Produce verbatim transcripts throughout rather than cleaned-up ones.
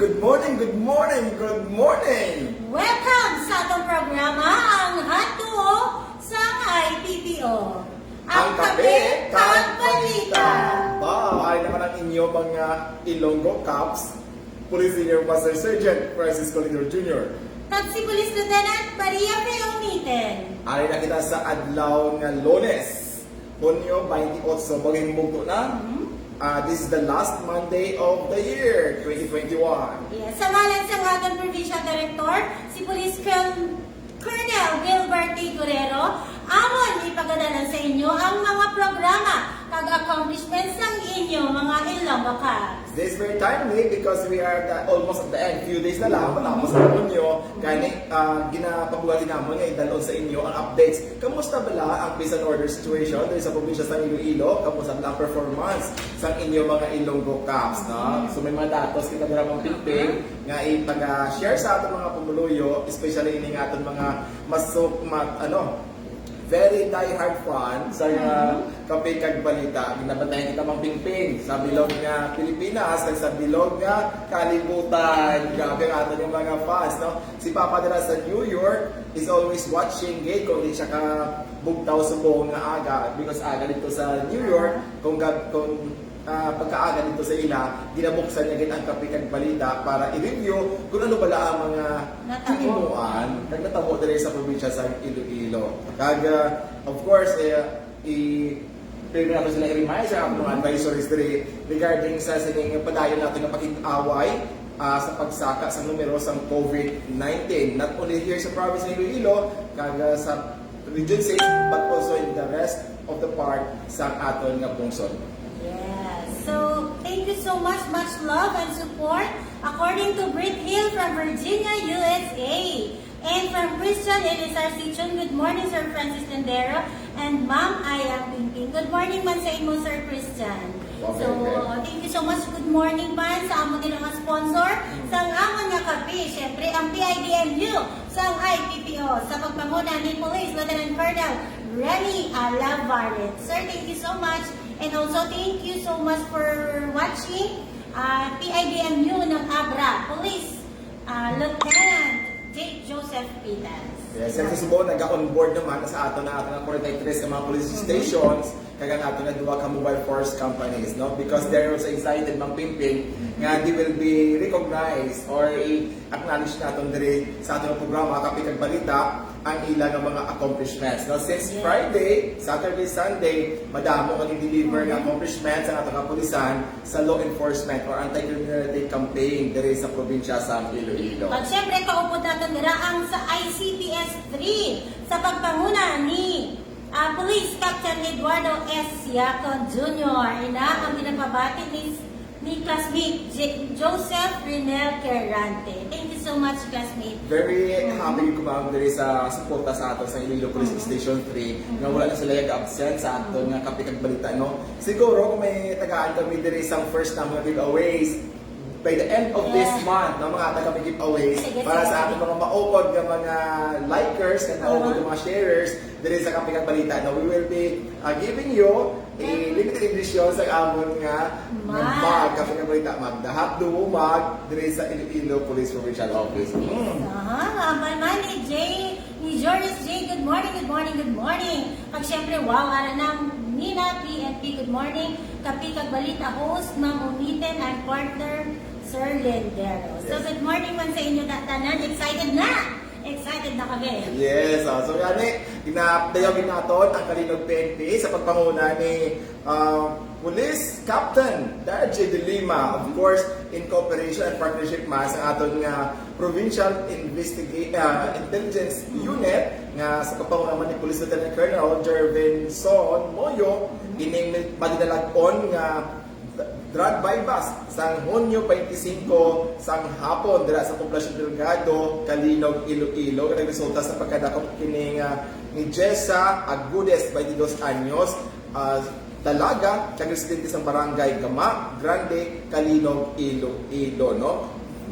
Good morning, good morning, good morning! Welcome sa atong programa, ang Hatuo sang I P P O. Ang kape kag balita. Ba, ay naman ang inyo mga Ilonggo Cops, Police Senior Master Sergeant Francisco Lindor Junior. Kag si Police Lieutenant Maria P. Omiten. Ari na kita sa adlaw nga Lunes, Hunyo twenty-eight, bagay mugto na. Mhm. Ah, this is the last Monday of the year, twenty twenty-one. Yes, sa ngalan sa aton Provincial Director, si Police Col- Colonel Gilbert T. Guerrero, amon ipagadala sa inyo ang mga programa kag accomplishments sang inyo mga Ilonggo Cops. This is very timely because we are the, almost at the end. Few days na lang matapos ang Hunyo. Kani, ah, ginapabuhat namon nga idalon sa inyo ang updates. Kamusta bala ang peace and order situation diri sa probinsya sa Iloilo? Kamusta bala ang performance sang inyo mga Ilonggo Cops, no? So may mga datos kita dira, Ma'am Pingping, nga ipag-share sa aton mga pumuluyo, especially ini nga aton mga masuk mat, ano, very diehard fan sa mga kape kag balita. Ginabantayan kita, Ma'am Pingping, sa bilog nga Pilipinas kag sa bilog nga kalibutan. Grabe ang aton yung mga fans, no? Si Papa nila sa New York is always watching, gid, kung di siya ka bugtaw subong nga aga, because aga dito sa New York, kung gab kung ah, pagkaaga dito sa ila, ginabuksan niya gid ang kape kag balita para i-review kung ano bala ang mga Natabo. Hinimuan kag natabo diri sa probinsya sa Iloilo. Kag, ah, of course, eh, i pwede nato sila i-remind sa mga advisories diri regarding sa sining padayon nato nga pakig-away, ah, sa pagsaka sa numero sang COVID nineteen, not only here sa province ng Iloilo, kag, ah, sa Region six, but also in the rest of the part sa aton nga pungsod. Yes. So, thank you so much. Much love and support. According to Brit Hill from Virginia, U S A. And from Christian Elizar Sichon, good morning, Sir Francis Lindero. And Ma'am, I am Pingping. Good morning man sa imo, Sir Christian. Okay, So, okay. thank you so much. Good morning man sa amon din nga sponsor, sa amon nga kape, syempre, ang P I D M U, sa I P P O, sa pagpanguna ni Police Lieutenant Colonel Remy Alavaret. Sir, thank you so much. And also, thank you so much for watching, ah, P I D M U ng Abra, Police, ah, Lieutenant J. Joseph Pitas. Yes, sa Subo, nag-onboard naman sa ato na ato nga forty-three ka mga police Mhm. stations, kag ang ato nga duha ka mobile force companies, no? Because they're also excited, Ma'am Pingping, nga they will be recognized or i-acknowledge naton diri sa ato nga programa, Kape kag Balita, ang ila nga mga accomplishments, no? Since Yes. Friday, Saturday, Sunday, madamo nga gi-deliver nga Mhm. accomplishments ang ato nga kapulisan sa law enforcement or anti-criminality campaign diri sa probinsya sa Iloilo. At syempre, kaupod naton dira ang sa I C P S three sa pagpanguna ni, ah, Police Captain Eduardo S. Siacon Junior. Ina ang ginapabati ni, ni classmate J- Joseph Rinel Quirante. Thank you so much, classmate. Very Mhm. happy ko, ma'am, diri sa suporta sa ato sa Iloilo Police Mhm. Station three, nga Mhm. wala na sila nag-absent sa aton nga Kape kag Balita, no? Siguro kung may tagaan kami diri sa first time nga giveaways, by the end of this Yeah. month, no, mga taga may giveaways Sige, para sige, sa sige. ating mga maupod nga mga likers, nga maupod Uh-huh. nga mga sharers diri sa Kape kag Balita, no, we will be, uh, giving you a Mhm. limited edition sa amon nga Mug. mug, Kape kag Balita mug. The Hot Duo mug diri sa Iloilo Police Provincial Office. Mm. Aha, hambal man ni Jay, ni Joris J. Good morning, good morning, good morning. Kag syempre, wow, ara na ang Nina P N P, good morning. Kape kag Balita host, Ma'am Omiten, and partner, Sir Lindero. So, Yes. Good morning man sa inyo ta- tanan. Excited na! Excited na kami. Yes, ah, so gani, ginapdayaw gid naton ang Kalinog P N P sa pagpanguna ni, ah, Police Captain Darje de Lima, of course, in cooperation and partnership man sa aton nga Provincial Investiga- ah, Intelligence Unit nga sa pagpanguna man ni Police Lieutenant Colonel Jervinson Moyo, ining madinalag-on nga drug buy-bust sang Hunyo twenty-five sang hapon dira sa Poblacion Delgado, Kalinog, Iloilo, nga nagresulta sa pagkadakop kini nga ni Jessa Agudes, twenty-dos anyos, ah, dalaga, kag residente sa Barangay Gama Grande, Kalinog, Iloilo, no?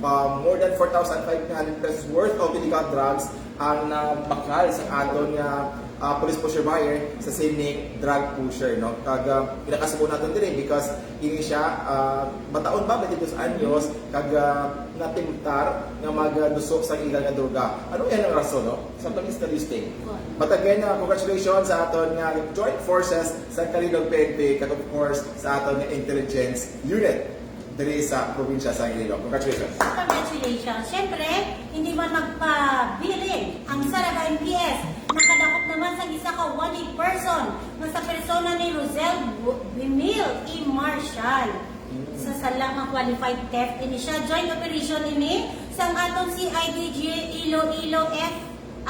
Ah, more than four thousand five hundred pesos worth of illegal drugs ang nabakal sa aton nga ah, police pusher buyer sa sining drug pusher, no? Kag, ah, ginakasubo naton diri because ini siya, ah, bataon ba, twenty-two anyos, kag, ah, natimtar nga magduso sa illegal nga droga. Ano yan ang rason, no? Sometimes it's the listing. But again, ah, congratulations sa aton nga joint forces sa Calinog P N P, kag of course sa aton nga intelligence unit diri sa probinsya sa Iloilo. Congratulations! Congratulations! Siyempre, hindi man magpabiling ang Saraga M P S. Nakadakop naman sa isa ka wanted person nga sa persona ni Rosel Bu- Bimil E. Marshall. Sa sala nga qualified theft ini siya. Joint operation ini sang aton C I D G Iloilo F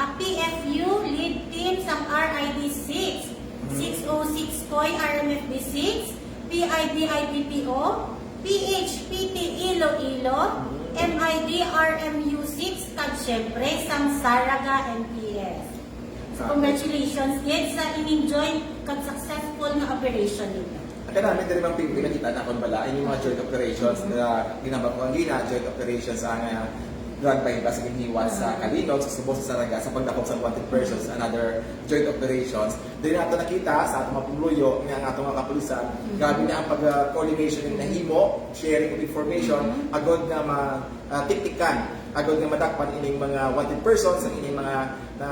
a P F U lead team sang R I D six, six oh six Koy R M F D six, P I D I P P O, P H P T Iloilo, M I D R M U six, kag syempre sang Saraga M P S. So, congratulations gid sa ining joint kag successful nga operation ninyo. Ang kanami diri, Ma'am Pingping, nakita na kon bala, ining mga joint operations na ginambal ko kanina, joint operations ang uh, drug buy bust sa ginhiwat sa Calinog, sa Subo, sa Saraga, sa pagdakop sa wanted persons, another joint operations. Diri nato nakita sa atong mga pumuluyo nga ang atong mga kapulisan, grabe na ang pag-coordination nga nahimo, sharing of information, agod nga ma-, ah, tiktikan, agod nga madakpan ining mga wanted persons, ang ining mga na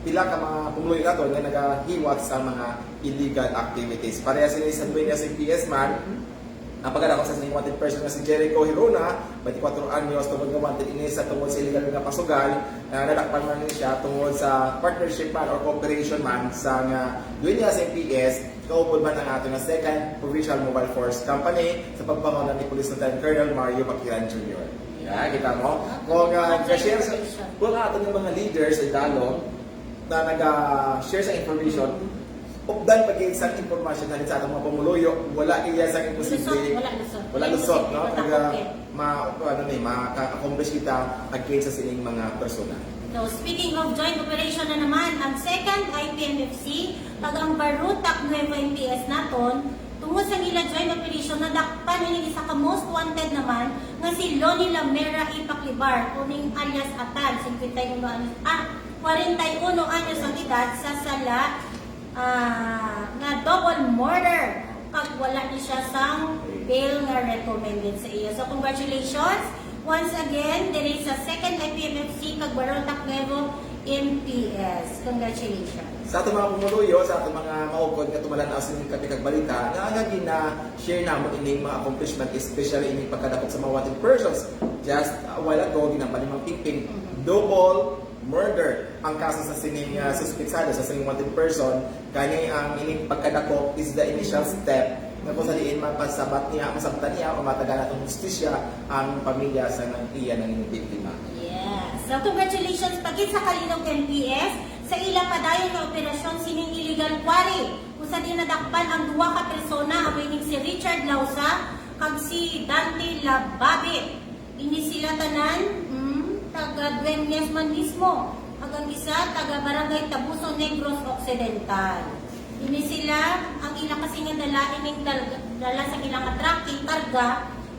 pila ka mga pumuluyo nato nga nagahiwat sa mga illegal activities. Pareha sini sa Dueñas M P S man, ang pagkadakop sa sining wanted person nga si Jericho Hirona, twenty-four anyos, tungod nga wanted ini sa tungod sa illegal nga pasugal, ah, nadakpan man ni siya tungod sa partnership man or cooperation man sa nga Dueñas M P S, kaupod man ang ato nga Second Provincial Mobile Force Company sa pagpanguna ni Police Lieutenant Colonel Mario Baquiran Junior. Yeah, kita mo? Kung uh, share sa kung ato ng mga leaders sa Dalom na nag-share sa information, updan pa gyud sa impormasyon halin sa atong mga pumuluyo, wala iya sa imposible. Lusot, wala lusot. Wala lusot, no? Wala Kaya okay. ma ano ni, maka-accomplish kita against sa sining mga persona. So, speaking of joint operation na naman, ang second I P M F C, pag ang Barutak Nueva M P S naton, tungod sa nila joint operation, nadakpan ini isa ka most wanted naman nga si Lonnie Lamera Ipaklibar, kuning alias Atan, fifty-one anyos, ah, forty-one anyos ang edad sa sala ah, nga double murder kag wala ni siya sang bail nga recommended sa iya. So, congratulations once again diri sa second I P M F C kag Barutak Nuevo M P S. Congratulations. Sa ato mga pumuluyo, sa ato mga maukod nga tumalan-aw sa inyong kape kag balita, nga nga gina-share namon ining mga accomplishment, especially ining pagkadakop sa mga wanted persons. Just a while ago, ginambal ni Ma'am Pingping, double murder ang kaso sa sining uh, suspetsado, sa sining wanted person. Kani ang ining pagkadakop is the initial step nga kung sa diin mapasabat niya, masabtan niya o matagan natong hustisya ang pamilya sa nang iya nang biktima. Yes. So, congratulations pa gid sa Calinog M P S sa ila padayon nga operasyon sining illegal quarry, kung sa diin nadakpan ang duha ka persona, amo ining si Richard Lausa kag si Dante Lababit. Ini sila tanan, mm, taga Dueñas man mismo, kag ang isa taga Barangay Tabuso, Negros Occidental. Ini sila, ang ila kasi nga dala, ining dal- dala sa ilang truck, karga,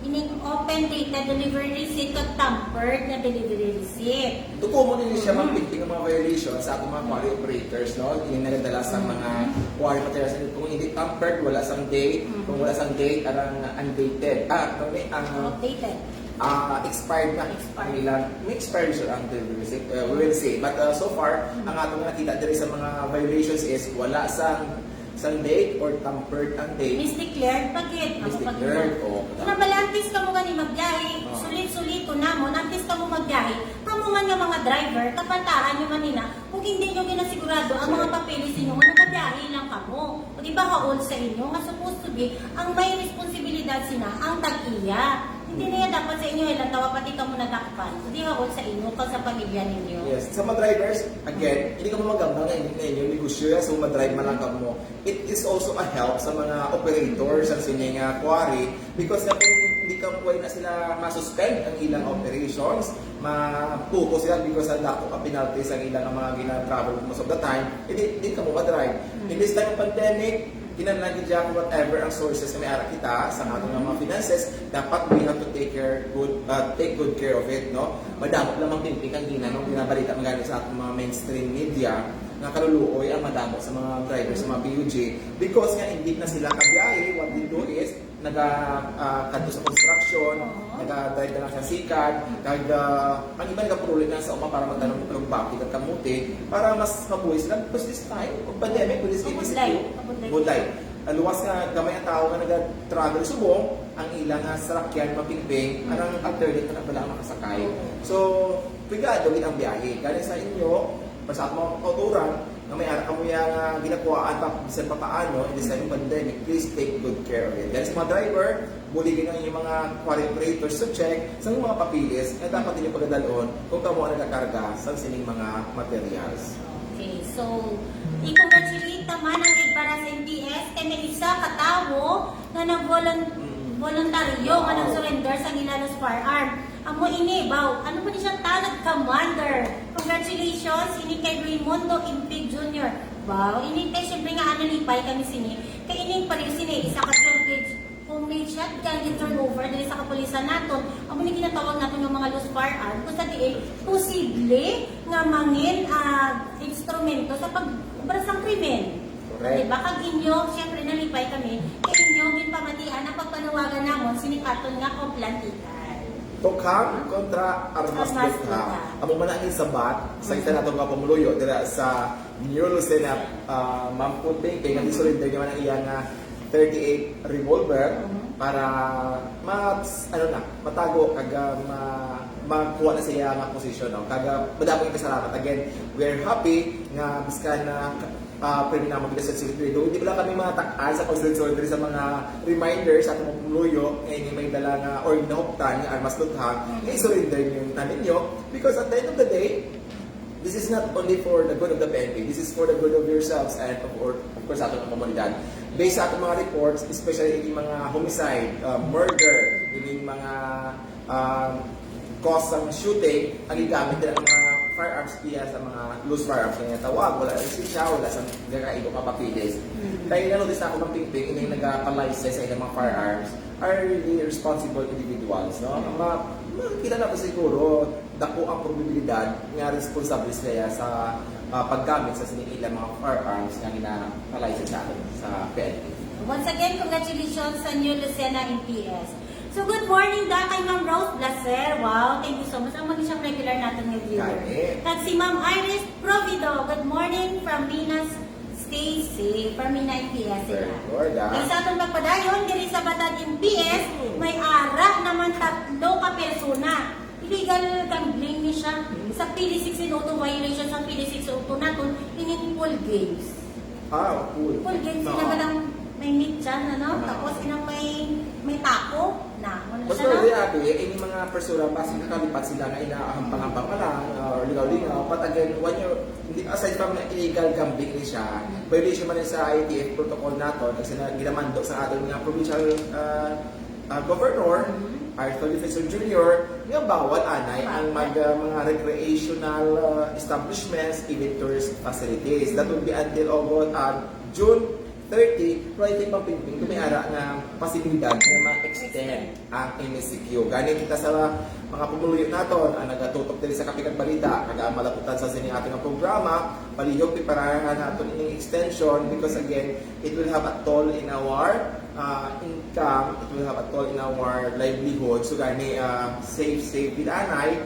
ining open dated delivery receipt kag tampered na delivery receipt. Tukumo din siya mm-hmm. Mapinting ang mga violations sa atong mga quarry operators, no? Ining nagadala sa mm-hmm. mga quarry materials. Kung hindi tampered, wala sang date. Mm-hmm. Kung wala sang date, arang undated. Ah, no, may, ang outdated. Ah, expired na ang ilang, may expiration ang delivery receipt. Uh, we will see. But uh, so far, ang atong nakita diri sa mga violations is wala sang sang date or tampered ang date. Misdeclared pa gid ang pag-involve. Nabalantis ka mo gani magbiyahe, sulit-sulito namon, antes ka mo magbiyahe, kamo man nga mga driver, kapantahan nyo man nila, kung hindi nyo ginasigurado ang mga papeles ninyo nga nagabiyahe lang kamo. O di ba haol sa inyo nga supposed to be ang may responsibilidad sina ang tag-iya. Hindi niya dapat sa inyo ilang tawa pati kamo nadakpan. O di haol sa inyo kag sa pamilya ninyo. Yes, sa mga drivers, again, hindi kamo magamba nga hindi na inyo negosyo yan, so madrive man lang kamo. It is also a help sa mga operators sa sining uh, quarry because nga kung hindi ka buhay na sila masuspend ang ilang operations, maputo sila because ang dako ka penalties ang ilang mga gina-travel most of the time, hindi, hindi ka mo madrive. In this time of pandemic, kinahanglan gid siya kung whatever ang sources na may ara kita sa aton nga mga finances, dapat we have to take care good uh, take good care of it, no? Madamo lamang tinting ang gina nung ginabalita magani sa atong mga mainstream media. nga kaluluoy ang madamo sa mga driver sa mga P U G because nga hindi na sila kabiyahe. What they do is naga ah, kadto sa construction, naga-drive na lang sa sikat, kag ah, ang iba nagapuruli na sa uma para magtanom og bakit at kamote para mas mabuhi sila because this time of pandemic, with this Budlay. Budlay. Ang luwas nga gamay ang tao nga naga-travel subong, ang ilang nga sarakyan mapingping, anang alternate na bala ang makasakay. So, pigado gid ang biyahe. Gani sa inyo, para sa atong mga kautoran, nga may ara kamo ya nga ginakuhaan pa bisan pa paano in this time of pandemic, please take good care of it. Gani sa mga driver, buligi ang inyong mga quarry operators to check sa mga papeles nga dapat ninyo pagadalon kung kamo ang nagakarga sa sining mga materials. Okay, so, i-congratulate naman ang Igbaras M P S kay may isa ka tawo nga nag-volun-, Mm. voluntaryo nga Oh. nag-surrender sa ila nga firearm. Amo ini, baw, ano pa ni siya, tanod commander. Congratulations, ini kay Raymundo Impig Junior. Baw, ini kay, siyempre nga, nalipay kami sini. Kay ining pareho sini, isa ka twelve gauge homemade shotgun, gi-turn over diri sa kapulisan naton. Amo ni ginatawag naton nga mga loose firearm, kung sa diin, posible nga mangin, ah, instrumento sa pag-obra sang krimen. Correct. Diba? Kag inyo, siyempre, nalipay kami. Kay inyo, ginpamatian ang pagpanawagan namon sining aton nga Oplan Tikal. Tukhang kontra armas Armas duta. Duta. Amo man ang isabat sa isa nato nga pumuluyo dira sa New Lucena, ah, Ma'am Puting, kay nag-surrender naman ang iya nga thirty-eight revolver Mhm. para ma-, ano na, matago kag, ah, ma-, makuha na siya nga posisyon, no? Kag, ah, madamo kayong kasalamat. Again, we're happy nga biskan na, ah, premyo na magdasal sa Secretary. Though, hindi pala kami matak-an sa pagsulod-sulod diri sa mga reminders sa atong mga pumuluyo, nga ini may dala nga, or nahuptan nga armas duta, nga i-surrender niyo na ninyo. Because at the end of the day, this is not only for the good of the P N P, this is for the good of yourselves and of, or, of course, sa atong komunidad. Based sa atong mga reports, especially in mga homicide, uh, murder, in mga, um, cause sang shooting, ang gigamit nila ang mga firearms iya sa mga loose firearms nga tawag, wala lisensya, wala sa gakaigo ka papeles. Mm. Kaya na-notice na ako ng pingping, ining nagpa-license sa ilang mga firearms are really responsible individuals, no? Mm. Ma-, makikita na to siguro, dako ang probabilidad nga responsable sila sa, ah, paggamit sa sining ilang mga firearms nga gina-license sa aton sa P N P. Once again, congratulations sa New Lucena M P S. So, good morning da kay Ma'am Rose Blaser. Wow, thank you so much. Ang mga siyang regular natin nga viewer. Gani. Kag si Ma'am Iris Provido, good morning from Minas. Stay safe. From Mina M P S sila. Very good, ah. Kay sa atong pagpadayon, diri sa Batad M P S, may ara naman tatlo ka persona. Illegal gambling ni siya. Sa P D six oh two violation sa P D six oh two naton, ining pool games. Ah, pool. Pool games, Oo. Sila ba lang may meet dyan, ano? Oo. Tapos inang may, may tapo na. Ano Mas siya pwede, lang? Abi, eh, yung mga persona, basi nakalipat sila nga inahampang-hampang pa lang, uh, or ligaw-ligaw. But again, when you, hindi, aside from na illegal gambling ni siya, violation man sa I T F protocol nato, kasi na ginamando sa aton nga provincial, uh, uh, governor, Mhm. Arthur Defensor Junior, nga bawal anay ang mag, uh, mga recreational, uh, establishments, even tourist facilities. That would be until August, uh, June thirty, pero I think, Ma'am Pingping, kung may ara nga posibilidad nga ma-extend ang M S C Q. Gani kita sa mga pumuluyo naton, ang nagatutok diri sa Kape kag Balita, kag ang malaputan sa sini ato nga programa, palihog preparahan naton ining extension because again, it will have a toll in our, uh, income, it will have a toll in our livelihood. So gani, uh, safe, safe gid anay.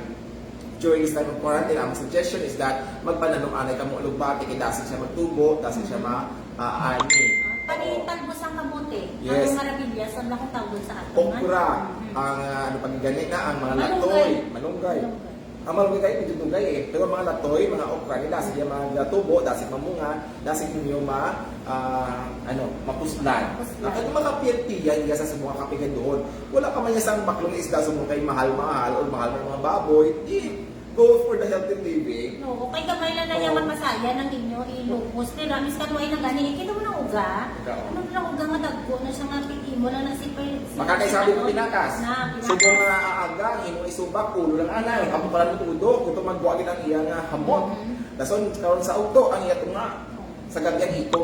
During this time of quarantine, ang suggestion is that magpananom anay kamo lugbati kay dasig siya magtubo, dasig siya ma-, ah, ani. Panitalbos ang kamote. Yes. Ang marabilya, sa lakong tawgon sa ato, Okra, man. Mm. Ang, ah, ano pa gani na, ang mga Malunggay. Latoy, malunggay. Malunggay. Ang malunggay kayo, medyo dugay eh. Pero mga latoy, mga okra, ni dasig yan magtubo, dasig mamunga, dasig ninyo ma-, ah, ano, mapuslan. Mapuslan. Ang mga kapiyan-piyan, iya sa mga kapigan doon. Wala ka man niya sang baklong isda sa mga kay mahal-mahal or mahal ng mga baboy, di go for the healthy living. No, okay, gamay lang na Oo. Yaman masaya ng inyo ilubos. Pero amis ka mo ay nagani, eh, kita mo ng uga. Ikaw. Ano lang uga nga dagko na siya nga piti mo lang na si Pay-, si Makakaisabi ko ano, pinakas. Na, pinakas. Subong nga aaga, imo isubak, ulo lang anay. Amo pala ng udo, kung ito magbuwagin ang iya nga hamot. Mhm. Dason, karon sa ugto, ang iya tunga. Sa gabi ang ito.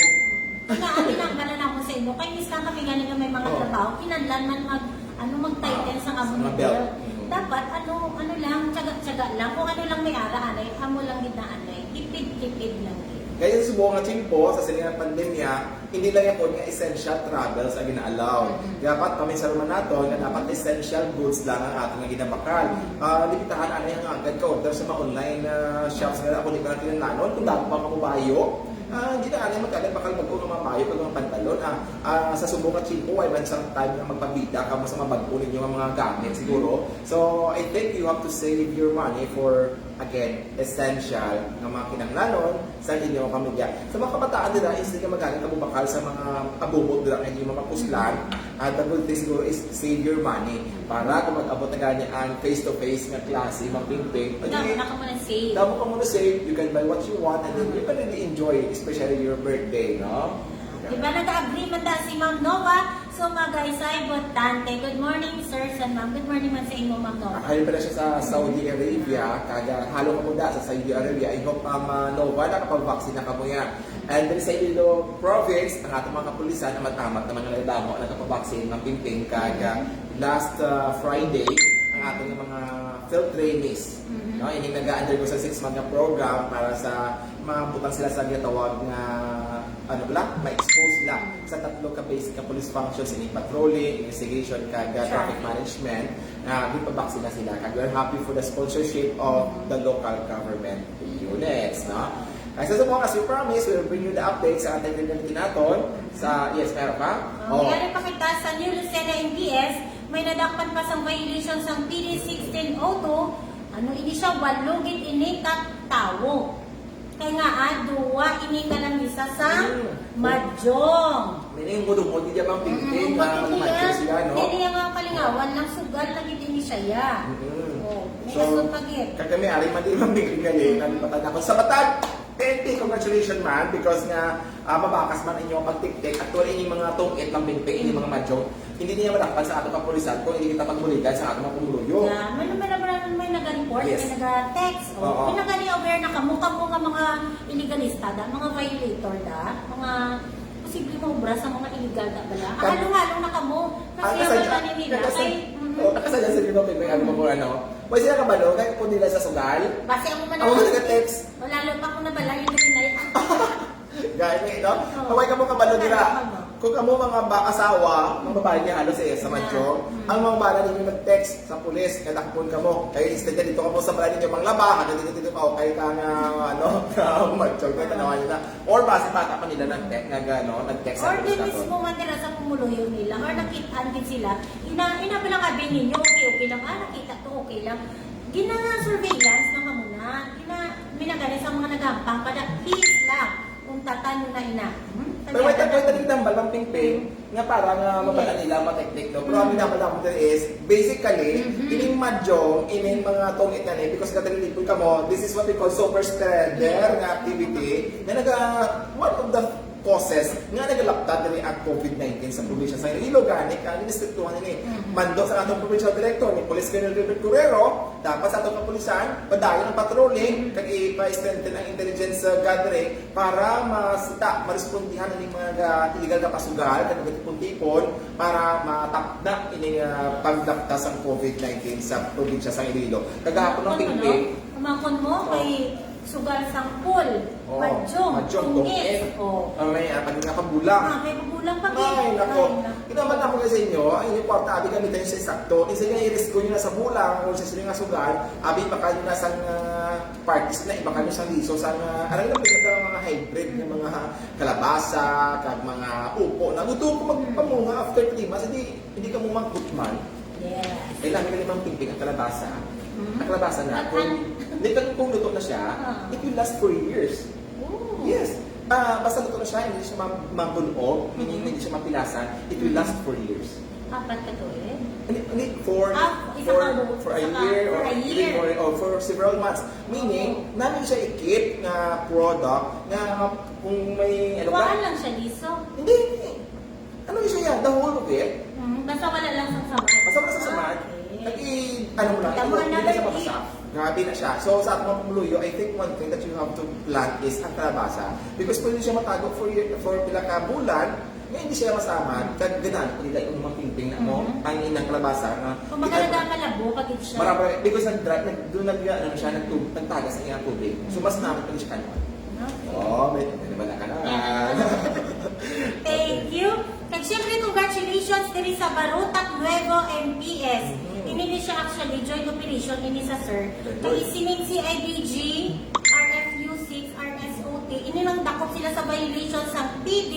Kaya, abi lang, gana na ako sa inyo. Kay, miss lang kami gani nga may mga Oo. trabaho, kinahanglan man mag, ano, mag-tighten sa among Mga belt. Belt. Mm. Dapat, ano, ano lang, tiyaga-tiyaga lang. Kung ano lang may ara, anay, amo lang gid na, anay. Tipid-tipid lang gid. Kaya sa subong nga tiyempo, sa sini nga pandemya, hindi lang gyapon nga essential travels ang gina-allow. Mm-hmm. Dapat paminsaron man nato nga dapat essential goods lang ang aton nga ginabakal. Ah, limitahan anay ang agad ka order sa mga online, ah, shops nga ako di pa kinahanglan. Kung dako pa ka mo bayo, ah, hindi na anay magkagad bakal bag-o nga mga bayo kag mga pantalon. Ah, ah, sa subong nga tiyempo, ay man sang time nga magpabida ka mo sa mga bag-o ninyo nga mga gamit siguro. So, I think you have to save your money for, again, essential nga mga kinahanglanon sa inyo nga pamilya. Sa mga kabataan dira, instead nga magani kabubakal sa mga abubot dira nga inyo mapapuslan, ah, the good thing siguro is save your money para kung mag-abot na gani ang face-to-face nga klase, mapingping, Damo na ka mo na save. Damo ka mo na save, you can buy what you want, and then you can really enjoy, especially your birthday, no? Di ba, nag-agree man ta si Ma'am Nova? So, mga guys, ay, botante. Good morning, sir, and ma'am. Good morning man sa inyo, Ma'am Nova. Kayo pala siya sa Saudi Arabia, kag, ah, halo ka po da sa Saudi Arabia. I hope, um, uh, Nova, nakapag-vaccine na ka po yan. And then sa Iloilo Province, ang atong mga kapulisan, amat-amat naman nga nagdamo, nakapag-vaccine, Ma'am Pingping, kag, ah, last, ah, Friday, ang atong mga field trainees, Mhm. no? Ining nag-undergo sa six-month nga program para sa mabutang sila sa ginatawag nga, ano bala, ma-expose sila sa tatlo ka basic ka police functions, ini patrolling, investigation, kag, uh, traffic Traffic. management, nga ginpabaksina sila. Kag we're happy for the sponsorship of the local government units, no? Ay, sa subong, as we promise, we'll bring you the updates sa ating community naton. Sa, yes, meron pa? Oh, may ari pa kita sa New Lucena M P S, may nadakpan pa sang violation sang P D sixteen oh two. Ano ini siya? Walo gid ini ka tawo. Kay nga, ah, duwa ini nga lang isa sa Hmm. Madjong. Meaning, gudumod, di dyan mang Mm, pingping, pati ah, niya, madjong sila, no? Hindi niya nga kalingawan lang sugal na gid ini siya. Mm. Oh, may So, asunta gid. Kag kami ari man di man bigay na patay na ako. Sa Batag, P N P, congratulations man because nga, ah, mabakas man inyo pagtiktik. Actually, ini mga tungit lang bingping, ini mga madjong. Hindi niya madakpan sa ato kapulisan kung hindi kita pagbuligan sa ato mga pumuluyo. Yeah, man, man, man, may naga-report, Yes. May naga-text. Oh, Oo. May nagani aware na kamo, kamo nga mga illegalista da, mga violator da, mga posible mo obra sa mga illegal da bala. Kag- Halong-halong na kamo. Kasi Ang ang kasadya, mga nila, nakasad-, kay, mm. oh, nakasadya sa inyo, may ano mo kung ano. Pwede sila kabalo, kaya kung nila sa sugal. Base ako man Ako ang- nag-text. Wala lang pa ako nabala yung ganyan. Gani, no? Oo. Kaway ka mo kabalo dira. Kabalo ka mo. Kung kamo mga ba asawa, mga babae niya halos eh, sa Yeah. Madjong, Mm. ang mga bala ninyo nag-text sa pulis, nga dakpon ka mo. Kaya instead na dito ka mo sa balay ninyo, manglaba, hanggang dito, dito ka, okay ka nga, ano, ka Madjong, kaya tanawan nila. Or base bata pa nila nag-text, nag, ano, nag-text sa Or pulis di na to. Mismo man nila sa pumuluyo nila, or nakit-an gid sila, ina, ina ba lang abi ninyo, okay, okay lang, ah, nakita to, okay lang. Gina-surveillance na kamo na, gina, minagani sa mga nagampang, kada please lang, kung tatan nyo na ina. Hmm? Pero may Sabi tagway na- tayo tambal ng pingping, nga para nga mabala Yes. nila ang mga technique, no? Pero Mhm. ang pinapala ko dito is, basically, Mhm. ining Madjong, ining mga tungit na ni, because katalilipon ka mo, this is what we call super spreader Yes. nga activity, na naga, one of the causes nga nagalaptad diri ang COVID nineteen sa probinsya sa Iloilo, gani ka, ini-strictuhan ini. Mhm. Mando sa atong provincial director, ni Police Colonel Gilbert Correro, dapat sa atong kapulisan, padayon ang patrolling, Mhm. kag ipa-strengthen ang intelligence, uh, gathering para masita, marespondihan ining mga ga-, illegal nga pasugal, kag magtipon-tipon, para matapna ining, uh, paglapta sang COVID nineteen sa probinsya sa Iloilo. Kagahapon ang Ano, pingping. Kumakon mo, Oh. Kay sugal sang pool, Oh, Madjong, Madjong, Tungit. Tungit. Oh. Ah, may, ah, pag nakabulang. Ah, may pabulang pa, Ay, gid. nako. Ay, nako. Ito naman ako sa inyo, ang inyong kwarta, abi kami tayo sa sakto. Isa nga i-risk ko nyo na sa bulang o sa sila nga sugal, abi baka nyo na sa, ah, parties na, iba kami sa liso, sa, ah, alam mo, mga hybrid ng mga kalabasa, kag mga upo. Nagutom ko magpamunga after three months, hindi, hindi ka mo magkutman. Yes. Kailangan ka limang pingping ang kalabasa. Mhm. Ang kalabasa na, Pag kung, an- hindi ka kung luto na siya, Ah. it will last for years. Oh. Yes. Ah, basta luto na siya, hindi siya ma-, magunog, meaning Mhm. hindi siya mapilasan, it will last for years. Apat ka tuig? Hindi, hindi, for, Ah, isa for, ka bu-, for a isa ka, year, for or a even year. for, or for several months. Meaning, Oh. namin siya i-keep nga product nga kung may, ano ba? Kuhaan lang siya, liso. Hindi, hindi. Ano siya yan? The whole of it? Hmm, basta wala lang sa samad. Basta wala sa samad. Okay. Nag-i-, ano mo lang, Tama, hindi another siya tip. Mabasa. Grabe na siya. So, sa atong mga pumuluyo, I think one thing that you have to plant is ang kalabasa. Because pwede siya matago for year, for pila ka bulan, nga hindi siya masamad, kag ganahan pa nila yung mga pingping na mo, Mhm. ang inang kalabasa nga Kung maganda, malabo pa gid siya. Marami, because nag-dry, nag-, doon nag-, ano siya, nagtub-, nagtagas ang iyang tubig. So, mas naman pa rin siya kanon. Oh, may, may naman na ka na. Thank you. Kag syempre, congratulations diri sa Barutak Nuevo M P S. Ini ni siya actually joint operation ini sa sir. Kag isining C I D G, R F U six, R S O T, ini nang dakop sila sa violation sang P D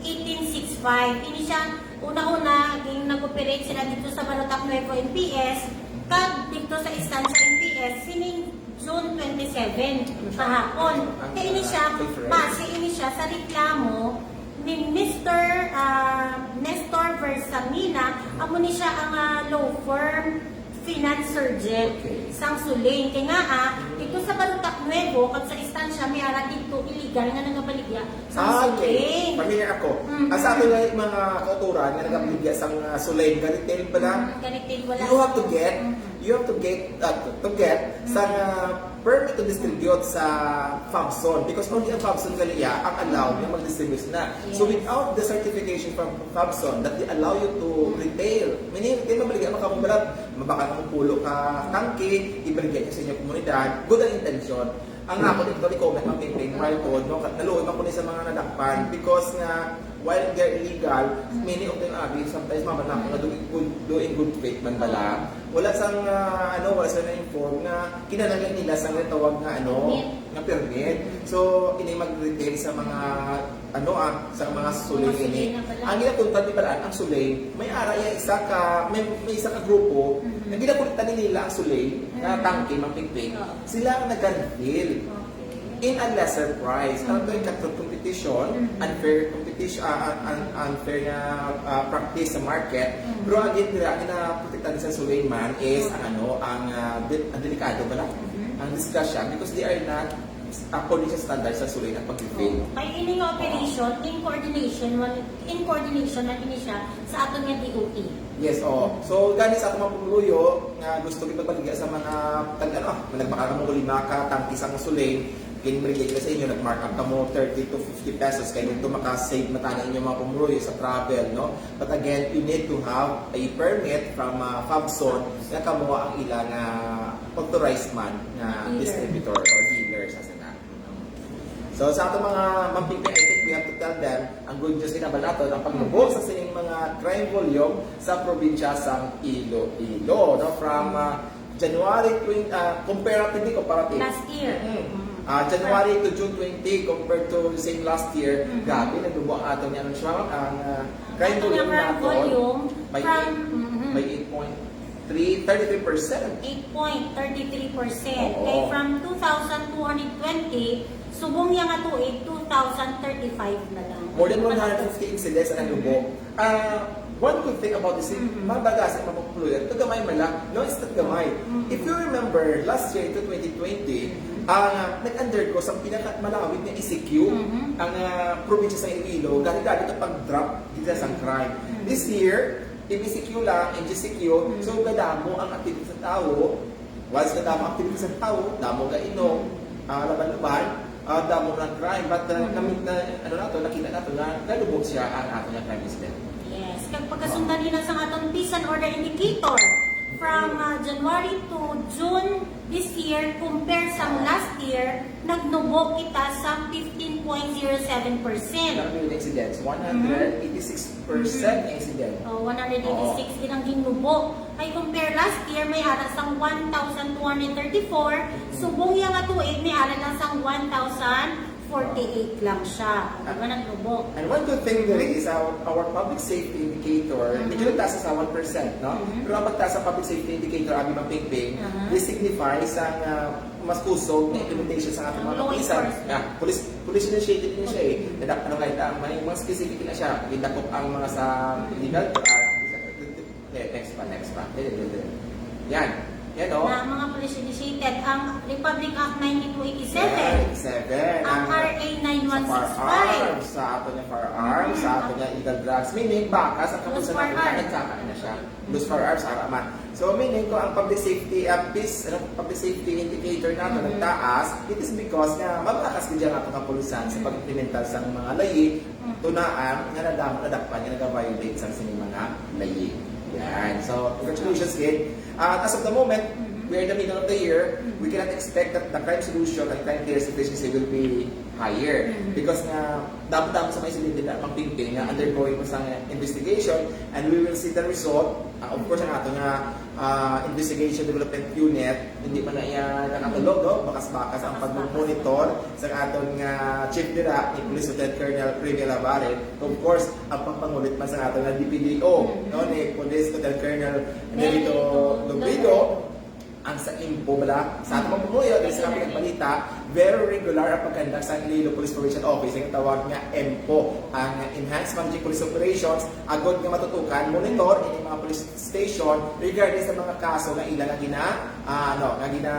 eighteen sixty-five. Ini siya, una-una, ging nag-operate sila dito sa Barutak Nuevo M P S, kag dito sa Estancia M P S, sining June twenty-seven, kahapon. Kay ini siya, base ini siya sa reklamo ni Mister ah, Nestor Versamina, amo ni siya ang ah, law firm finance surgeon Okay. sang Suling. Kay nga, ah, dito sa Barutak Nuevo, kag sa Estancia, may ara dito illegal nga nagabaligya sang Ah, Suling. okay. Familiar ako. Mm. Ah, sa ato nga mga kauturan nga nagabigya sang uh, Suling, ga-retail pala. Mm, ga-retail, wala. You have to get, Mm. you have to get, uh, to, to get sa uh, permit to distribute sa FABSON because only ang FABSON gali iya ang allow nga mag-distribute na. So Yes. Without the certification from FABSON that they allow you to retail, meaning retail, mabaligya man ka mo balat, mabakal ka mo pulo ka tangke, ibaligya niya sa inyong komunidad, good ang intensyon. Ang ako dito, di comment ang campaign, while po, no, naluoy man ko ni sa mga nadakpan because nga while they're illegal, many of them abi, sometimes mama na ako nga doing good, doing good faith man bala. Wala sang ah, ano, wala sa na-inform nga kinahanglan nila sa tawag nga ano, Permit. Nga permit. So, ini mag-retail sa mga ano ah, sa mga Suling Mga Suling ini. Na pala. Ang ginakuntan ni Balaan, ang Suling, may ara iya isa ka, may, may isa ka grupo, Mhm. na ginakulitan nila ang Suling na Mhm. tangke, mapikpik. Oo. Sila ang nag-refill. Okay. In a lesser price. Ano to Mhm. yung cutthroat competition, Mhm. unfair competition, ah, un- un- unfair na ah, practice sa market. Mhm. Pero again, dira ang ginaprotektahan sa Suling man is Mhm. ang ano, ang ah, de- ang delikado ba lang? Mhm. Ang discussion because they are not according sa standards sa Suling ang pag-refill. Kay ini nga operation, in coordination man, in coordination man ini siya sa aton nga D O T. Yes, oo. So, gani sa atong mga pumuluyo nga gusto kita baligya sa mga tag ano, ah, nagbakal ka mo lima ka tangke sang Suling, ginbaligya kita sa inyo, nag-mark up ka mo thirty to fifty pesos, kay dito maka-save matana inyo mga pumuluyo sa travel, no? But again, you need to have a permit from uh, FABSON nga kamo ang ila nga authorized man nga Dealer. Distributor or dealer sa Senado. So sa ato mga mapigpig, I think we have to tell them, ang good news kinabal nato, ang paglubo sa sining mga crime volume sa probinsya sang Iloilo, no? From uh, January twenty, uh, comparatively, comparative. Last year. Mm. Mm. Uh, January to June twenty compared to same last year, Mm. Grabe, naglubo ang ato niya ang, ang uh, crime Ato nga volume crime nato volume by from, eight, mm-hmm. By eight point three, thirty-three percent. Eight point thirty-three percent. Oo. Kay from two thousand two hundred twenty, subong niya nga tuig, two thousand thirty-five na lang. More than one hundred fifty incidents ang naglubo. Ah, one good thing about this, Mhm. mabaga sa mga pupuluyan, ito gamay man lang. No, it's not gamay. Mhm. If you remember, last year, into twenty twenty, ah, nag-undergo sa pinakamalawig na E C Q Mhm. ang ah, probinsya sa Iloilo, gani-gani ka pag-drop dito sa crime. Mhm. This year, M E C Q lang, M G C Q, Mhm. So, gadamo ang activity sa tao. Once gadamo ang activity sa tao, damo ga inom, ah, laban-laban, ah, damo na crime. But uh, Mhm. kami na, ano nato, nakita nato nga nalubog siya ang ato nga crime incident. Yes. Kag pagkasundan nila sa aton peace and order indicator from uh, January to June this year, compare sa last year, nagnubo kita sa fifteen point zero seven percent. Ang new incidents, one hundred eighty-six percent na incident. Oh, one hundred eighty-six din ang ginubo. Kay compare last year, may ara sang one thousand two hundred thirty-four. Subong iya nga tuig, may ara lang sang one thousand forty-eight lang siya. Di ba, nagnubo? And one good thing diri is our, our public safety indicator, Mhm. medyo nagtaas sa one percent, no? Mhm. Pero ang pagtaas sa public safety indicator, abi, Ma'am Pingping, Aha. this signifies ang ah, mas kusog na implementation sa ating mga Law kapulisan. enforcement. Yeah, police, police initiated niya siya eh. Mhm. Nadak-, ano nga ito, may mga specific na siya. Gindakop ang mga sa Mhm. illegal drugs. Eh, next pa, next pa. Dali, dali, dali. Yan. Yan, oh. Na mga police initiated ang Republic Act ninety-two eighty-seven. Yan, seven. Ang Ah, R A nine one six sa five. firearms, sa ato niya firearms, sa ato niya illegal drugs. Meaning, baka sa Those kapulisan firearms. Nagkaka na siya. Those firearms, ara man. So, meaning ko ang public safety, ah, peace, ano, public safety indicator nato Mhm. nagtaas, it is because nga mabakas gid ang ato kapulisan sa Mhm. pag-implementar sa mga layi, Mhm. tunaan nga nadam-, nadakpan nga nag-violate sa sining mga layi. Yan. So, congratulations gid. At as of the moment, Mhm. We're in the middle of the year, we cannot expect that the crime solution and crime clearance efficiency will be higher. Because nga, damo-damo sa mga insidente na pangpingping nga undergoing pa sa investigation, and we will see the result. Ah, of course, ang ato nga ah, investigation development unit, hindi man na iya nakatulog, no? Bakas-bakas ang pag-monitor sa aton nga chief dira, ni Police Lieutenant Colonel Remy Alavarin. Of course, ang pagpangulit man sa aton nga D P D O, no? Ni Police Lieutenant Colonel Nelito Lombrigo. Ang sa EMPO bala, sa aton mga pumuyo, diri sa Kapit Balita, very regular ang pagkanda sa Iloilo Police Provincial Office, ang tawag nga EMPO, ang Enhanced Managing Police Operations, agod nga matutukan, monitor ini mga police station regarding sa mga kaso nga ila nga gina, ah, ano, nga gina,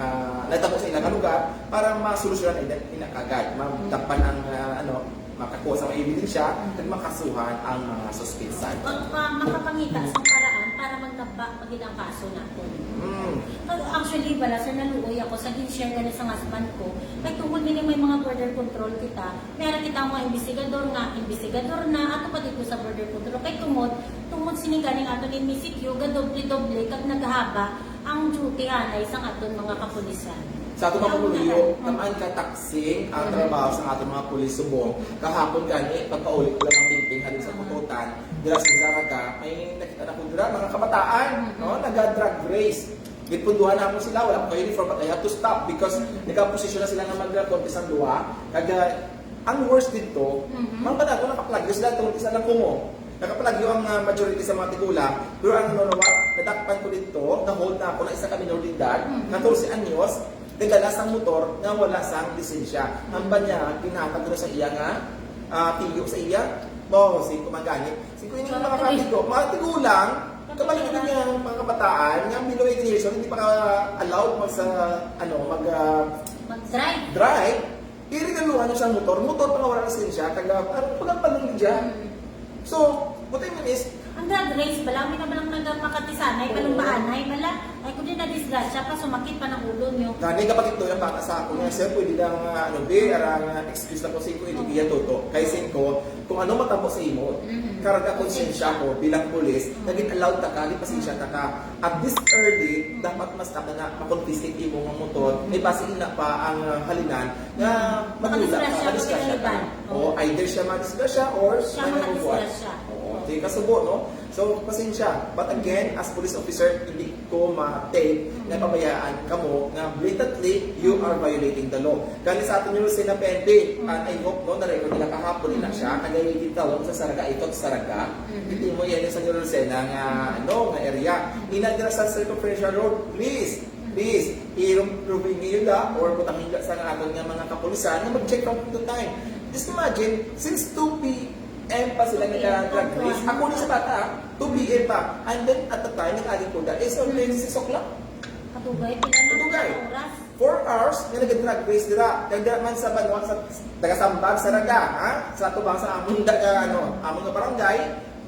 ah, natabo sa ilang lugar para masolusyonan ina, ina kagad, madakpan ang, ah, ano, makakuha sa mga ebidensya, kag makasuhan ang mga suspinsan. Pag, ah, makapangita sa paraan para magdakpa pa gid ang kaso naton. Mm. Actually, bala, sir, naluoy ako sa gin-share gani sa husband ko. Kay tungod nini may mga border control kita, may ara kita ang mga investigador nga, investigador na, ato pa dito sa border control. Kay tungod, tungod sini ganing ato ni M C Q, gadoble-doble kag naghaba ang duty anay sang aton mga kapulisan. Sa ato mga pumuyo, tamaan ka taxing ang trabaho sa aton mga pulis subong. Kahapon gani, pagpauli ko lang ang tingting halin sa Kututan, dira sa Zarraga, may nakita na ko dira, mga kabataan, no? Naga-drag race. Ginpunduhan namo sila, wala pa uniform, but I have to stop because nagkaposisyon na sila nga mag-contest ang duha. Kag, ah, ang worst dito, Mhm. mga bata ko nakaplagyo sila tungod isa lang kumo. Nakaplagyo ang, ah, majority sa mga tigulang, pero ang ano nawa, nadakpan ko dito, na-hold na ako na isa ka minor de edad, Mhm. katorse anyos, nagdala sang motor nga wala sang lisensya. Ang banya, ginhatag na sa iya nga, ah, tiyo sa iya. Bo, si kumagani. Si ko ini mga katigo, mga tigulang, kabalo na niya ang mga kabataan, nga below eighteen years old, hindi pa ka allowed mag sa, ano, mag, ah, Mag-drive. drive. Iregaluhan niya sa motor, motor pa nga wala lisensya, kag, ah, ano, pagkabalong niya. Mm. So, what I mean is, Ang drag race bala, may na balang nagpakatisanay, Oo. palumbaanay bala. Ay, kung di na disgrasya pa, sumakit pa ng ulo niyo. Gani, kapag ito yung bata sa ako, nga, sir, pwede lang, ah, ano, be, arang, ah, excuse na ko, singko, ito, iya, toto. Kay singko, kung ano matabo sa imo, Mhm. karga konsensya ko bilang pulis, Mhm. naging allowed ta ka, di pasensya ta ka. At this early, dapat mas na na ma-confiscate imo nga motor, may basi ina pa ang, ah, halinan, nga Mhm. matula ka, Makadisgrasya, madisgrasya ka. makadisgrasya. Oo, either siya madisgrasya or Siya may nakukuha. makadisgrasya. Oo, sige, kasubo, no? So, pasensya. But again, as police officer, hindi ko ma-take na pabayaan kamo nga blatantly you are violating the law. Gani sa aton yung Lucena P N P, and I hope, no, na-record nila kahapon na siya, kaya yung tawag sa Saraga, ito, Saraga. Mhm. Hindi mo yan sa Lucena nga, ano, nga area. Ina dira sa Circumferential Road, please, please, i-roving niyo la or butang nila sa nga aton nga mga kapulisan na mag-check from time to time. Just imagine, since two P M pa sila nag-drag race. Ako ni sa bata, ah, two P M pa. And then, at the time, nag-agi ko na, it's already six o'clock. Katugay, pila na Katugay. Oras? Four hours nga nag-drag race dira. Kag dira man sa banwa, sa taga-Sambag, Saraga, ha? Sa tubang sa amon, daga, ano, amon nga barangay,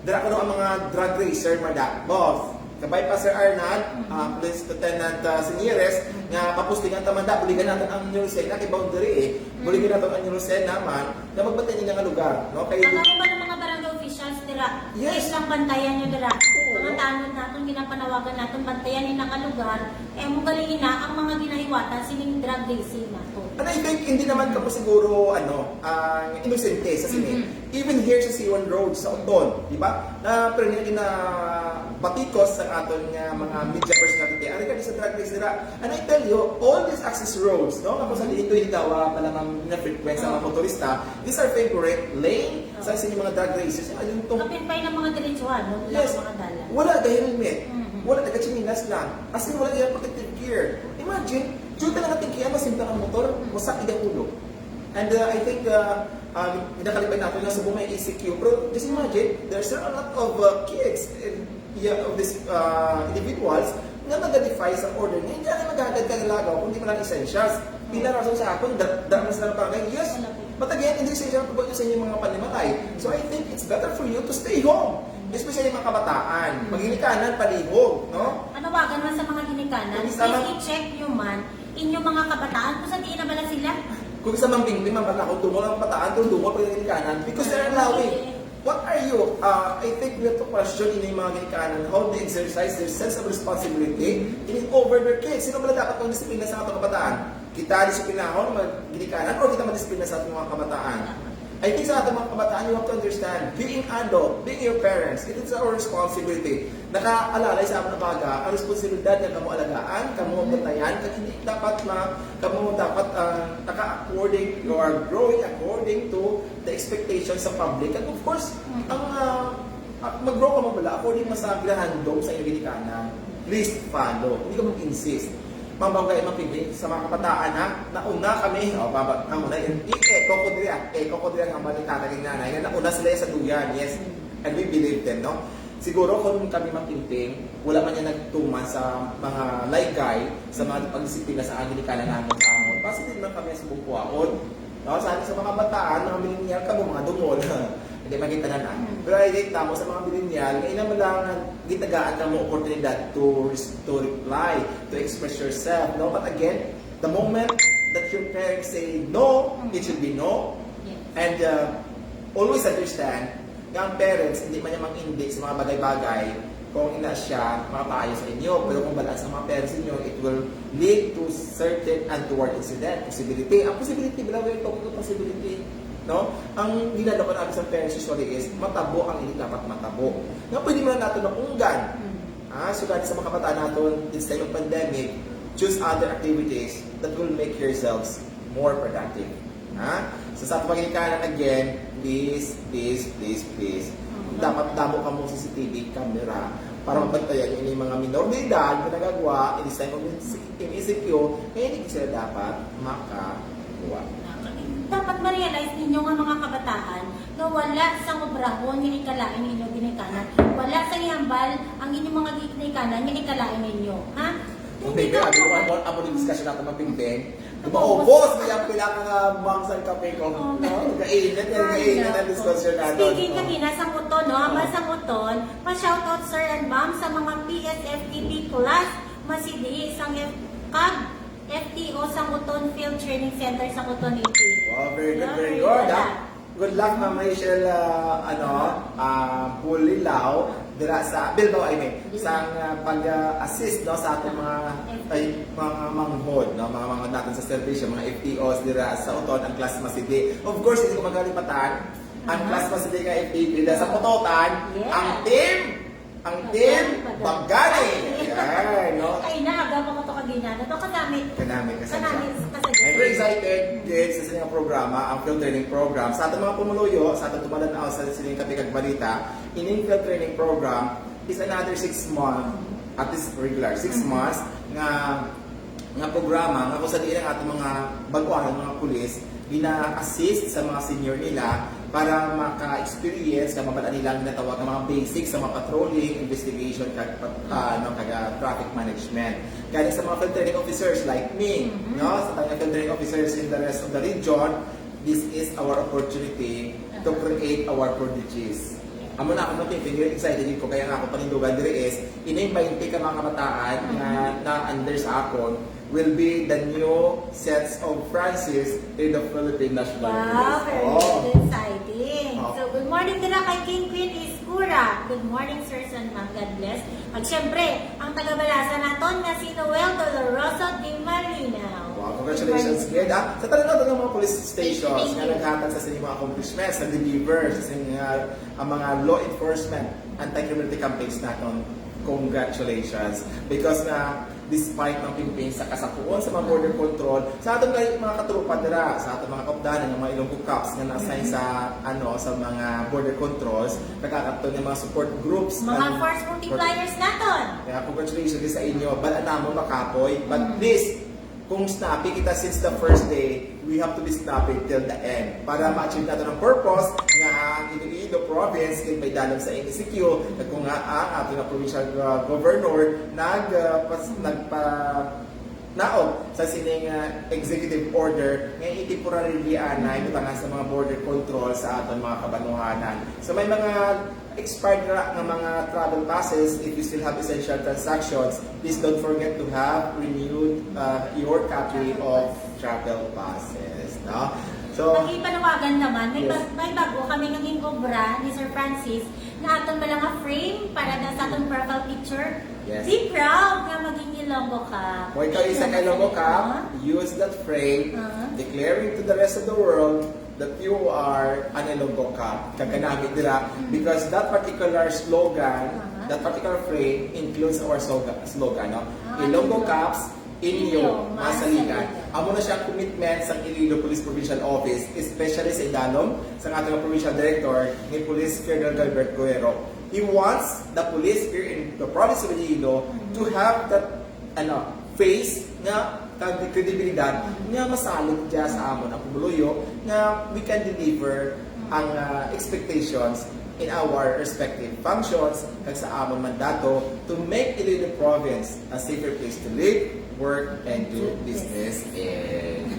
dira kuno ang mga drag racer, mada. Boss, kabay pa Sir Arnad, ah, Police Lieutenant, ah, Sinyeres, nga papostingan ta man da, buligan naton ang New Lucena, kay boundary, eh. Buligan naton ang New Lucena man, nga magbantay nila nga lugar, no? Kay Ang amo ba ng mga barangay officials dira? Yes. Yes, lang bantayan nyo dira. Oo. Mga tanod naton, ginapanawagan naton, bantayan ni nakalugar, eh, mo galing na ang mga ginahiwatan sining drug racing nato. And I think, hindi naman kamo siguro, ano, ang inosente sa sini. Mhm. Even here sa C one Road, sa Oton, di ba? Na, pero nga ginabatikos sa aton nga mga media personality, ari ka di sa drag race dira. And I tell you, all these access roads, no? Ako sa dito yung dawa, malamang na-frequent sa mga motorista, these are favorite lane sa, sa inyong mga drag races. Ayun to. Kapin pa yung mga diretsuhan, no? Yes. Mga dalan. Wala ka helmet. Mhm. Wala, taga-chinilas lang. As in, wala yung protective gear. Imagine, dito na natin kaya masimta ang motor, Mhm. wasak iya ulo. And, uh, I think, uh, uh, nakalipay natin na sa buong may E C Q. Pero just imagine, there's a lot of, uh, kids and, yeah, of these, uh, individuals nga nag-defy sa order niya. Hindi na magagad ka lagaw kung di mo lang essentials. Pila rason sa akon, da-, da-, mas lang barangay. Yes, but again, hindi essential pagbuhat sa inyong mga panimalay. So I think it's better for you to stay home. Especially mga kabataan. Pag ginikanan, palihog, no? Panawagan man sa mga ginikanan, Kung please sama- i-check nyo man inyong mga kabataan kung saan ginabala sila. Kung sa mambingbi, mabata ko, dungol ang kabataan, pero dungol pag ginikanan. Because they're allowing. What are you? Uh, I think we have to question in mga ginikanan how they exercise their sense of responsibility in over their kids. Sino ba dapat ang disiplina sa atong kabataan? Kita disiplinahon mga ginikanan o kita madisiplina sa atong mga kabataan? I think sa atong mga kabataan, you have to understand, being adult, being your parents, it is our responsibility. Nakaalalay sa among baga ang responsibilidad nga kamo alagaan, kamo bantayan, kag hindi dapat ma kamo dapat uh, naka-according, you are growing according to the expectations sa public. And of course, ang uh, mag-grow ka mo bala according mo sa ginahandom sa iyong ginikanan. Please follow. Hindi ka mag-insist. Mabawgay mapili sa mga kabataan na nauna kami, o baba, nauna, i-echo ko diri, ah, echo ko diri ang hambal ni tatay kay nanay, na nauna sila sa duyan, yes. And we believe them, no? Siguro kung kami mapingping, wala man niya nagtuman sa mga laygay, sa mga pagdisiplina sa ginikanan namon sa amon. Basta din man kami sa bungkuwaon. No? Sa, sa mga bataan, mga millennial kamo, mga dungol. Hindi makita na na. Pero I think tamo sa mga millennial, nga ina mo lang gitagaan kamo oportunidad to res- to reply, to express yourself. No? But again, the moment that your parents say no, it should be no. And uh, always understand nga ang parents hindi man niya mang-indi sa mga bagay-bagay kung ina siya makapaayo sa inyo. Pero kung balaan sa mga parents ninyo, it will lead to certain untoward incident, possibility. Ang possibility, bala, we're talking of possibility. No? Ang ginagawa namin sa parents usually is matabo ang hindi dapat matabo. Nga pwede mo na nato napunggan. Ah, so dati sa mga kabataan naton, this time of pandemic, choose other activities that will make yourselves more productive. Ha? So sa atong pagkikanan again, please, please, please, please. Dapat damo kamo C C T V camera para mabantayan yung mga minor de edad na nagagawa, in this time of insecure, kaya hindi sila dapat makakuha. Dapat ma-realize ninyo nga mga kabataan nga wala sang obrahon nga ikalain ninyo ginikanan. Wala sang ihambal ang inyong mga ginikanan nga ikalain ninyo. Ha? Okay, kaya ako ang amo ng discussion natin mapingping. Maubos niya ang pila ka bangsa ng kape ko. Kainit, kainit ang discussion natin. Speaking kanina sa Uton, no? Hambal sa Uton, pa-shoutout sir and ma'am sa mga P S F T P class, masidi sang F kag F T O sa Uton Field Training Center sa Uton, A P. Wow, very good, very good. Good luck, Ma'am Rachel, uh, ano, uh, Pulilaw, dira sa Bilbao, I mean, sa uh, pag-assist no, sa atong mga ay, mga manghod, no, mga manghod natin sa serbisyo, mga F T Os dira sa Uton, ang Class Masidi. Of course, hindi ko magkalimutan, ang Class Masidi nga F T P dira sa Pototan, ang team Ang team Bagani. Ayan, no? Kay naaga pa ko to kagina. Ito kasami. Kanami, kasabsa. I'm very excited, kids, sa inyong programa, ang field training program. Sa ating mga pumuluyo, sa ating tumalan na sa sining kape kag balita, ining field training program is another six months, at least regular, six months, nga nga programa nga kung sa diin ang ato mga baguhan, mga pulis, gina-assist sa mga senior nila para maka-experience ka mabal-an nila ang ginatawag nga mga basics sa mga patrolling, investigation, kag pat- ah, ano, kag ah, traffic management. Kaya sa mga field training officers like me, no, sa mga field training officers in the rest of the region, this is our opportunity to create our prodigies. Amo na ako matipin, excited ko kaya nga ako panindugan diri is ining twenty ka mga kabataan nga na under sa akon will be the new sets of Francis in the Philippine National Police. Wow, very exciting. So, good morning dira kay King Queen Iskura. Good morning, Sir San Ma'am. God bless. At syempre, ang taga-Balasan naton nga si Noel Doloroso de Malinaw. Wow, congratulations, Gid. Ah, sa tanan naton nga mga police stations nga naghatag sa sining mga accomplishments, nag-deliver sa sining ah, ang mga law enforcement, anti-criminality campaigns naton, congratulations. Because nga, despite ng pimping sa kasapuon sa mga border control, sa aton kay mga katrupa dira, sa aton mga kaupdanan, ng mga Ilonggo cops nga na-assign sa ano sa mga border controls, kagakaton ng mga support groups. Mga force multipliers naton. Kaya congratulations sa inyo. Bala namon makapoy, but please, kung snappy kita since the first day, we have to be snappy till the end para ma-achieve nato ang purpose nga ang Iloilo province kay may dalan sa M E C Q, kag kung nga ang ato nga provincial uh, governor nag uh, pas, nagpa naog sa sining uh, executive order nga i-temporarily anay butangan sa mga border control sa aton mga kabanuhanan. So may mga expired na nga mga travel passes. If you still have essential transactions, please don't forget to have renewed uh, your copy of travel passes. No? So, Pag ipanawagan naman, may, Yes. bag- may bago kami nga ginobra ni Sir Francis na aton bala nga frame para na sa aton profile picture. Yes. Be proud nga maging Ilonggo ka. Kung ikaw isa ka Ilonggo ka, use that frame, Ah. declaring to the rest of the world that you are an Ilonggo ka. Kaganami dira, Mm. because that particular slogan, Ah. that particular frame includes our slogan, slogan, no? Ah, Ilonggo Ilonggo. Caps, inyo, Inyo, masaligan. masaligan. Amo na siya ang commitment sa Iloilo Police Provincial Office, especially sa idalom sa ating provincial director ni Police Colonel Gilbert Guerrero. He wants the police here in the province of Iloilo to have that, ano, face nga kag kredibilidad nga masalig dyan sa amon ang pumuluyo nga we can deliver ang ah, expectations in our respective functions kag sa amon mandato to make Iloilo Province a safer place to live, work, and do business in.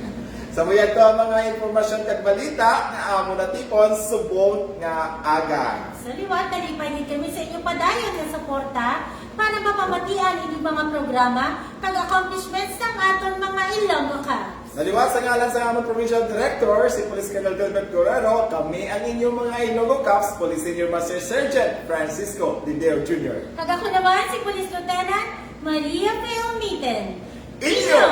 Sa mga to ang mga impormasyon kag balita nga amon natipon subong nga aga. Sa liwat, nalipay gid kami sa inyong padayon nga suporta para mapamatian ining mga programa kag accomplishments sang aton mga Ilonggo Caps. Naliwat sa ngalan sa amon Provincial Director, si Police Colonel Gilbert Guerrero, kami ang inyong mga Ilonggo Cops, Police Senior Master Sergeant Francisco Dideo Junior. Kag ako naman si Police Lieutenant Maria Faye Miten. Inyo